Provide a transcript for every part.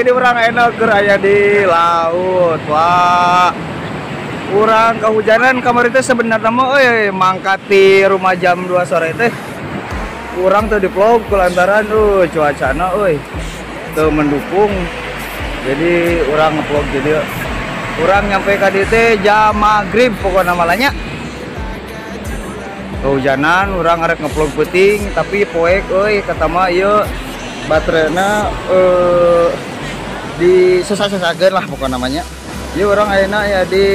Jadi urang enak keur aya di laut. Wah. Urang kehujanan kamari teh sebenarnya mah euy mangkat di rumah jam 2 sore teh. Urang teu di vlog kulantaran cuacana euy teu mendukung. Jadi urang ngevlog jadi urang nyampe ka dieu teh jam maghrib pokona malanya. Kehujanan urang arek ngevlog peuting tapi poek euy kata mah ieu baterainya di sesa-sesageun lah pokoknya namanya. Ieu urang ayeuna ya di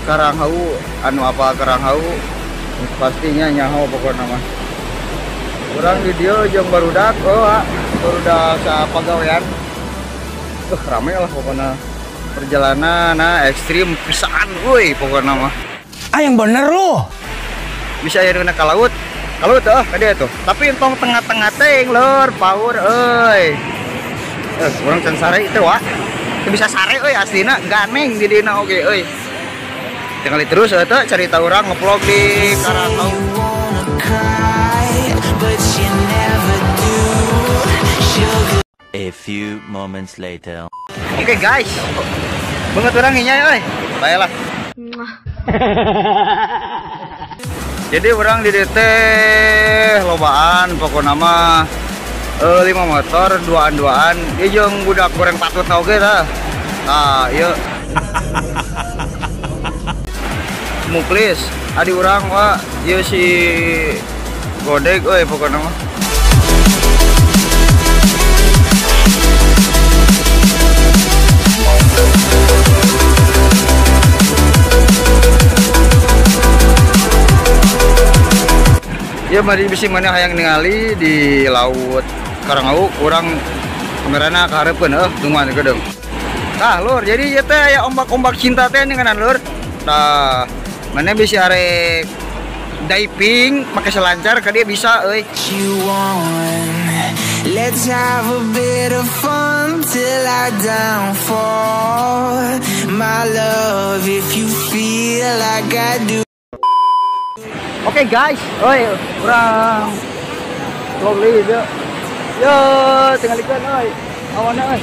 Karanghawu, anu apa Karanghawu pastinya nyaho pokoknya mah. Urang di dieu jeung barudak, oh barudak sapagawean. Rame lah pokoknya. Perjalanan nah ekstrim pisan euy pokoknya mah. Ah yang bener lu. Bisa aya dina ka laut. Kalau tuh ka tuh, tapi entong tengah-tengah teh lur, power euy. Urang can sare itu wah. Teu bisa sare euy aslina ganeng di dina oge euy. Tinggal terus eta cerita urang ngevlog di Karanghawu. A few moments later. Oke guys. Banget urang nya euy. Bae lah. Jadi orang di DT lobaan pokokna mah 5 motor duaan-duaan ieu jeung budak goreng patut oge tah. Tah ieu. Muklis adi urang wah ieu si godeg euy pokokna mah. Ya mari bisi mana hayang ningali di laut Karanghawu urang kamerana kahareupeun tungguan gedeung. Tah lur, jadi ieu teh aya ombak-ombak cinta teh ngeunaan lur. Tah, mana bisi arek diving make selancar ka dia bisa euy. Let's have a bit of fun till I downfall. My love, if you feel like I do. Oke guys, oi, urang vlog deui yo. Yo, tinggalikeun oi. Awana euy.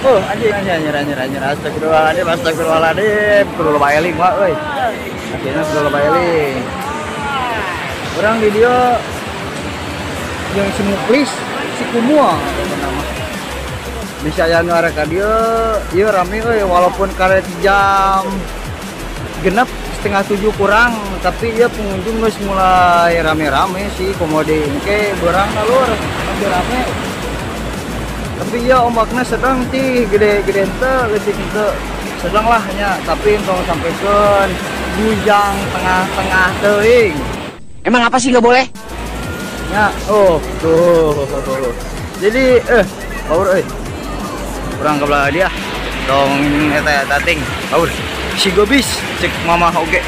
Oh, anjing anjing anjing anjing astagfirullahaladzim, astagfirullahaladzim. Kudu loba eling wa euy. Akhirnya kudu loba eling. Urang di dieu jeung si Muklis, si Kumua nama. Bisa aya nu arek ka dieu, ieu rame euy walaupun karet jam genep 6:30 kurang, tapi ya pengunjung geus mulai rame-rame sih komode engke beurang lur masih rame. Tapi ya ombaknya sedang sih gede-gede henteu leutik henteu sedang lah nya, tapi entong sampikeun bujang tengah-tengah teuing. Emang apa sih nggak boleh? Ya, oh tuh. Jadi power euy. Urang ke belah dia. Tong eta eta ting. Power. Si gobis cek mama oge.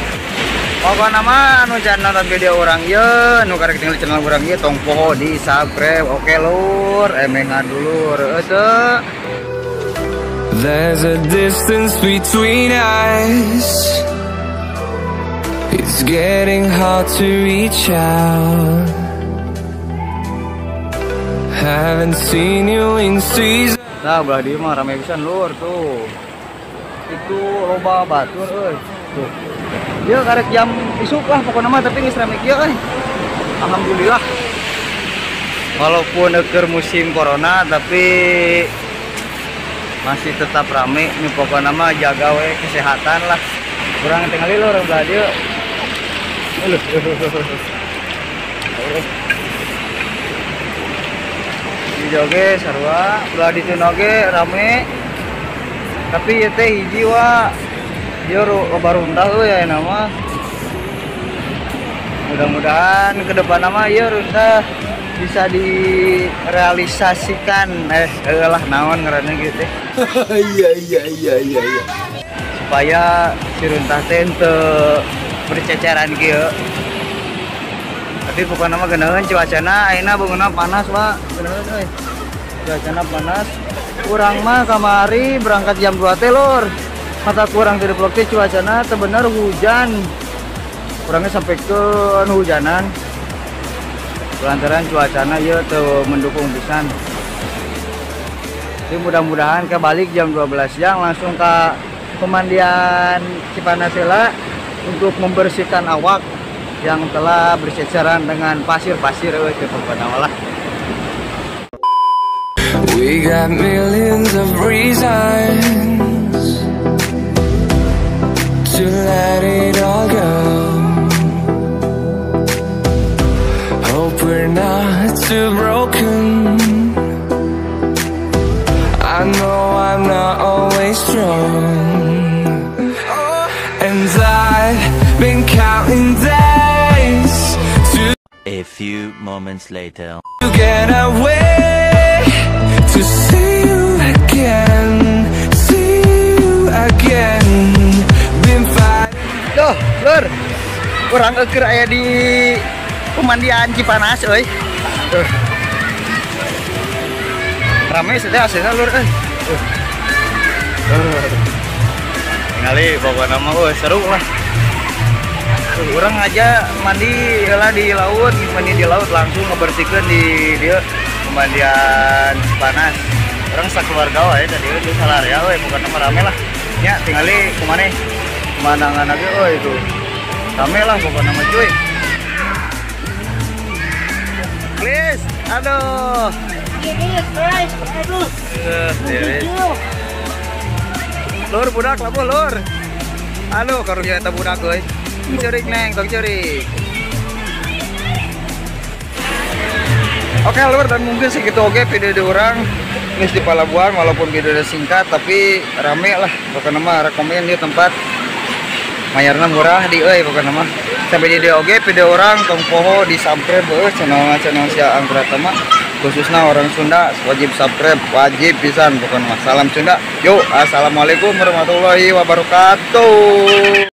Pokokna mah anu can nonton video urang ieu, nu karek tinggal channel urang ieu tong poho di subscribe. Oke lur, emeh ngadulur eueuh. There's a distance between us. It's getting hard to reach out. Haven't seen you in seasons. Nah, belah dieu mah rame pisan lur tuh. Itu loba batur euy. Tuh. Dia karek jam isuk lah pokokna mah tapi geus rame kieu euy. Alhamdulillah. Walaupun keur musim corona tapi masih tetap rame nih pokokna mah jaga we kesehatan lah. Kurang tinggali lur belah dieu. Di joge sarua, belah ditu oge rame. Tapi ieu teh hiji wa ieu loba runtah euy ayeuna mah. Mudah-mudahan ke depan mah ieu runtah bisa direalisasikan lah naon ngaranna gitu teh. Iya. Supaya si runtah teh henteu berceceran kieu. Tapi pokokna mah geunaheun cuacana ayeuna beungeuna panas wa geunaheun euy. Cuacana panas. Kurang mah kamari berangkat jam 2 teh lur. Mata kurang tidak vlog teh cuacana teu bener hujan. Kurangnya sampai ke hujanan. Lantaran cuacana ieu teu mendukung pisan. Jadi mudah-mudahan kebalik jam 12 siang langsung ke pemandian Cipanas heula untuk membersihkan awak yang telah berceceran dengan pasir-pasir euy teh pokona lah. We got millions of reasons to let it all go. Hope we're not too broken. I know I'm not always strong. And I've been counting days to A few moments later get away, to see you again, see you again. Been fighting. Duh, lur. Urang eueur aya di pemandian Cipanas euy. Tuh. Rame sih teh aslinya lur euy. Tuh. Ningali pokokna mah euy seru lah. Tuh, urang aja mandi heula di laut, mandi di laut langsung ngebersihkeun di dieu pemandian Cipanas. Urang sakeluarga wae tadi euy salarea euy pokokna mah rame lah. Nya tingali kumaha pemandangan lagi euy itu. Rame lah pokokna mah cuy. Please, aduh. Aduh. Lur budak labuh lur. Aduh karunya eta budak euy. Ceurik neng, tong ceurik. Oke lur, dan mungkin segitu oke video di urang geus di Palabuhan, walaupun videonya singkat tapi rame lah pokokna mah, rekomen di tempat mayarna murah di euy pokokna mah. Sampai di dieu oge video urang tong poho di subscribe euy channel sia Angkratama, khususnya orang Sunda wajib subscribe, wajib pisan pokokna mah. Salam Sunda. Yuk, assalamualaikum warahmatullahi wabarakatuh.